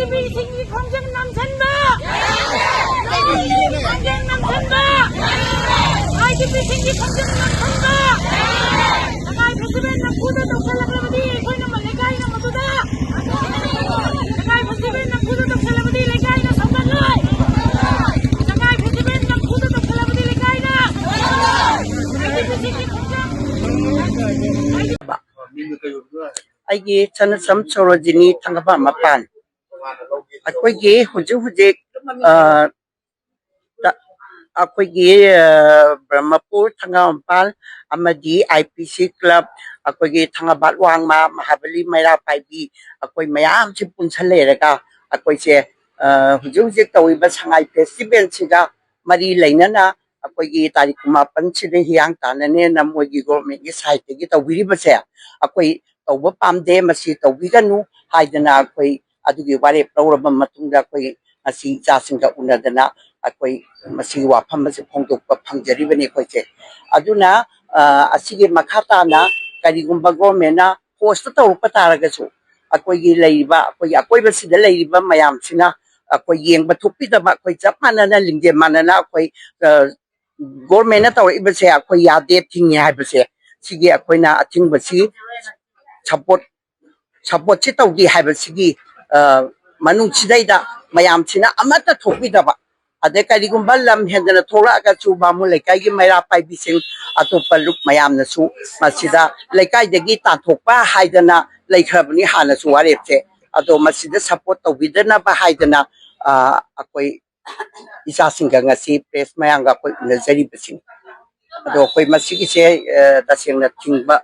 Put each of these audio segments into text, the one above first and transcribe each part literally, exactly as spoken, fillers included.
ꯅꯨꯄꯤꯁꯤꯡꯒꯤ ꯈꯣꯡꯖꯪ ꯅꯝꯁꯤꯟꯕ! ꯅꯨꯄꯤꯁꯤꯡꯒꯤ ꯈꯣꯡꯖꯪ ꯅꯝꯁꯤꯟꯕ! ꯅꯨꯄꯤꯁꯤꯡꯒꯤ ꯈꯣꯡꯖꯪ ꯅꯝꯁꯤꯟꯕ! ꯁꯉꯥꯏ ꯐꯦꯁꯇꯤꯚꯦꯜ ꯅꯝꯐꯨꯗ ꯇꯧꯁꯜꯂꯛꯂꯕꯗꯤ ꯑꯩꯈꯣꯏꯅ ꯂꯩꯀꯥꯏꯅ ꯃꯗꯨꯗ! ꯁꯉꯥꯏ ꯐꯦꯁꯇꯤꯚꯦꯜ ꯅꯝꯐꯨꯗ ꯇꯧꯁꯜꯂꯕꯗꯤ ꯂꯩꯀꯥꯏꯅ ꯁꯧꯒꯠꯂꯣꯏ! ꯁꯉꯥꯏ ꯐꯦꯁꯇꯤꯚꯦꯜ ꯅꯝꯐꯨꯗ ꯇꯧꯁꯜꯂꯕꯗꯤ ꯂꯩꯀꯥꯏꯅ! ꯅꯨꯄꯤꯁꯤꯡꯒꯤ ꯈꯣꯡꯖꯪ! ꯑꯩꯒꯤ ꯁꯅꯁꯝ ꯁꯣꯔꯣꯖꯤꯅꯤ ꯊꯥꯡꯒꯄꯥꯟ ꯃꯄꯥꯟ꯫ ꯑꯩꯈꯣꯏꯒꯤ ꯍꯧꯖꯤꯛ ꯍꯧꯖꯤꯛ, ꯑ, ꯇ-, ꯑꯩꯈꯣꯏꯒꯤ, ꯑ, ꯕ꯭ꯔꯍ꯭ꯃꯄꯨꯔ ꯊꯪꯒꯥꯝꯄꯥꯜ ꯑꯃꯗꯤ ꯑꯥꯏ ꯄꯤ ꯁꯤ ꯀ꯭ꯂꯕ, ꯑꯩꯈꯣꯏꯒꯤ ꯊꯪꯒꯥꯕꯥꯠ ꯋꯥꯡꯃ, ꯃꯍꯥꯕꯂꯤ ꯃꯩꯔꯥ ꯄꯥꯏꯕꯤ, ꯑꯩꯈꯣꯏ ꯃꯌꯥꯝꯁꯤ ꯄꯨꯟꯁꯜ ꯂꯩꯔꯒ ꯑꯩꯈꯣꯏꯁꯦ, ꯑ, ꯍꯧꯖꯤꯛ ꯍꯧꯖꯤꯛ ꯇꯧꯔꯤꯕ ꯁꯉꯥꯏ ꯐꯦꯁꯇꯤꯚꯦꯜꯁꯤꯒ ꯃꯔꯤ ꯂꯩꯅꯅ ꯑꯩꯈꯣꯏꯒꯤ ꯇꯥꯔꯤꯛ ꯀꯨꯟꯃꯥꯄꯟꯁꯤꯗ ꯍꯤꯌꯥꯡ ꯇꯥꯟꯅꯅꯦꯅ ꯃꯣꯏꯒꯤ ꯒꯣꯔꯃꯦꯟꯒꯤ ꯁꯥꯏꯠꯇꯒꯤ ꯇꯧꯕꯤꯔꯤꯕꯁꯦ ꯑꯩꯈꯣꯏ ꯇꯧꯕ ꯄꯥꯝꯗꯦ, ꯃꯁꯤ ꯇꯧꯕꯤꯒꯅꯨ ꯍꯥꯏꯗꯅ ꯑꯩꯈꯣꯏ ꯑꯗꯨꯒꯤ ꯋꯥꯔꯦꯞ ꯂꯧꯔꯕ ꯃꯇꯨꯡꯗ ꯑꯩꯈꯣꯏ ꯉꯁꯤ ꯏꯆꯥꯁꯤꯡꯒ ꯎꯅꯗꯅ ꯑꯩꯈꯣꯏ ꯃꯁꯤꯒꯤ ꯋꯥꯐꯝ ꯑꯁꯤ ꯐꯣꯡꯗꯣꯛꯄ ꯐꯪꯖꯔꯤꯕꯅꯤ ꯑꯩꯈꯣꯏꯁꯦ꯫ ꯑꯗꯨꯅ, ꯑ, ꯑꯁꯤꯒꯤ ꯃꯈꯥ ꯇꯥꯅ ꯀꯔꯤꯒꯨꯝꯕ ꯒꯣꯔꯃꯦꯟꯅ ꯐꯣꯔꯁꯇ ꯇꯧꯔꯛꯄ ꯇꯥꯔꯒꯁꯨ ꯑꯩꯈꯣꯏꯒꯤ ꯂꯩꯔꯤꯕ, ꯑꯩꯈꯣꯏꯒꯤ ꯑꯀꯣꯏꯕꯁꯤꯗ ꯂꯩꯔꯤꯕ ꯃꯌꯥꯝꯁꯤꯅ ꯑꯩꯈꯣꯏ ꯌꯦꯡꯕ ꯊꯣꯛꯄꯤꯗꯕ, ꯑꯩꯈꯣꯏ ꯆꯞ ꯃꯥꯟꯅꯅ ꯂꯤꯡꯖꯦꯜ ꯃꯥꯟꯅꯅ ꯑꯩꯈꯣꯏ, ꯑ, ꯒꯣꯔꯃꯦꯟꯅ ꯇꯧꯔꯛꯏꯕꯁꯦ ꯑꯩꯈꯣꯏ ꯌꯥꯗꯦ, ꯊꯤꯡꯉꯦ ꯍꯥꯏꯕꯁꯦ, ꯁꯤꯒꯤ ꯑꯩꯈꯣꯏꯅ ꯑꯊꯤꯡꯕꯁꯤ ꯁꯄꯣꯔꯠ, ꯁꯄꯣꯔꯠꯁꯤ ꯇꯧꯗꯦ ꯍꯥꯏꯕꯁꯤꯒꯤ, ꯑ, ꯃꯅꯨꯡꯁꯤꯗꯩꯗ ꯃꯌꯥꯝꯁꯤꯅ ꯑꯃꯠꯇ ꯊꯣꯛꯄꯤꯗꯕ, ꯑꯗꯩ ꯀꯔꯤꯒꯨꯝꯕ ꯂꯝ ꯍꯦꯟꯗꯅ ꯊꯣꯛꯂꯛꯑꯒꯁꯨ ꯕꯥꯃꯣꯟ ꯂꯩꯀꯥꯏꯒꯤ ꯃꯩꯔꯥ ꯄꯥꯏꯕꯤꯁꯤꯡ, ꯑꯇꯣꯞꯄ ꯂꯨꯞ ꯃꯌꯥꯝꯅꯁꯨ ꯃꯁꯤꯗ ꯂꯩꯀꯥꯏꯗꯒꯤ ꯇꯥꯟꯊꯣꯛꯄ ꯍꯥꯏꯗꯅ ꯂꯩꯈ꯭ꯔꯕꯅꯤ ꯍꯥꯟꯅꯁꯨ ꯋꯥꯔꯦꯞꯁꯦ꯫ ꯑꯗꯣ ꯃꯁꯤꯗ ꯁꯄꯣꯔꯠ ꯇꯧꯕꯤꯗꯅꯕ ꯍꯥꯏꯗꯅ, ꯑ, ꯑꯩꯈꯣꯏ ꯏꯆꯥꯁꯤꯡꯒ ꯉꯁꯤ ꯄ꯭ꯔꯦꯁ ꯃꯌꯥꯝꯒ ꯑꯩꯈꯣꯏ ꯎꯅꯖꯔꯤꯕꯁꯤꯅꯤ꯫ ꯑꯗꯣ ꯑꯩꯈꯣꯏ ꯃꯁꯤꯒꯤꯁꯦ, ꯑ, ꯇꯁꯦꯡꯅ ꯊꯤꯡꯕ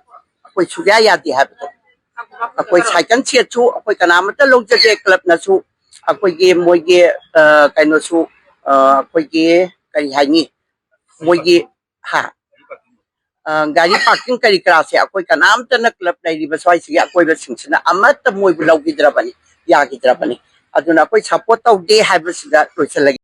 ꯑꯩꯈꯣꯏ ꯁꯨꯛꯌꯥ ꯌꯥꯗꯦ ꯍꯥꯏꯕꯗꯣ꯫ ꯑꯩꯈꯣꯏ ꯁꯥꯏꯀꯜ ꯁꯦꯠꯁꯨ ꯑꯩꯈꯣꯏ ꯀꯅꯥꯃꯠꯇ ꯂꯧꯖꯗꯦ, ꯀ꯭ꯂꯕꯅꯁꯨ꯫ ꯑꯩꯈꯣꯏꯒꯤ ꯃꯣꯏꯒꯤ, ꯑ, ꯀꯩꯅꯣꯁꯨ, ꯑ, ꯑꯩꯈꯣꯏꯒꯤ ꯀꯔꯤ ꯍꯥꯏꯅꯤ, ꯃꯣꯏꯒꯤ, ꯍꯥ, ꯑ, ꯒꯥꯔꯤ ꯄꯥꯔꯀꯤꯡ ꯀꯔꯤ ꯀꯔꯥꯁꯦ ꯑꯩꯈꯣꯏ ꯀꯅꯥꯝꯇꯅ, ꯀ꯭ꯂꯕ ꯂꯩꯔꯤꯕ ꯁ꯭ꯋꯥꯏꯁꯤꯒꯤ ꯑꯀꯣꯏꯕꯁꯤꯡꯁꯤꯅ ꯑꯃꯠꯇ ꯃꯣꯏꯕꯨ ꯂꯧꯈꯤꯗ꯭ꯔꯕꯅꯤ, ꯌꯥꯈꯤꯗ꯭ꯔꯕꯅꯤ꯫ ꯑꯗꯨꯅ ꯑꯩꯈꯣꯏ ꯁꯄꯣꯔꯠ ꯇꯧꯗꯦ ꯍꯥꯏꯕꯁꯤꯗ ꯂꯣꯏꯁꯤꯜꯂꯒꯦ꯫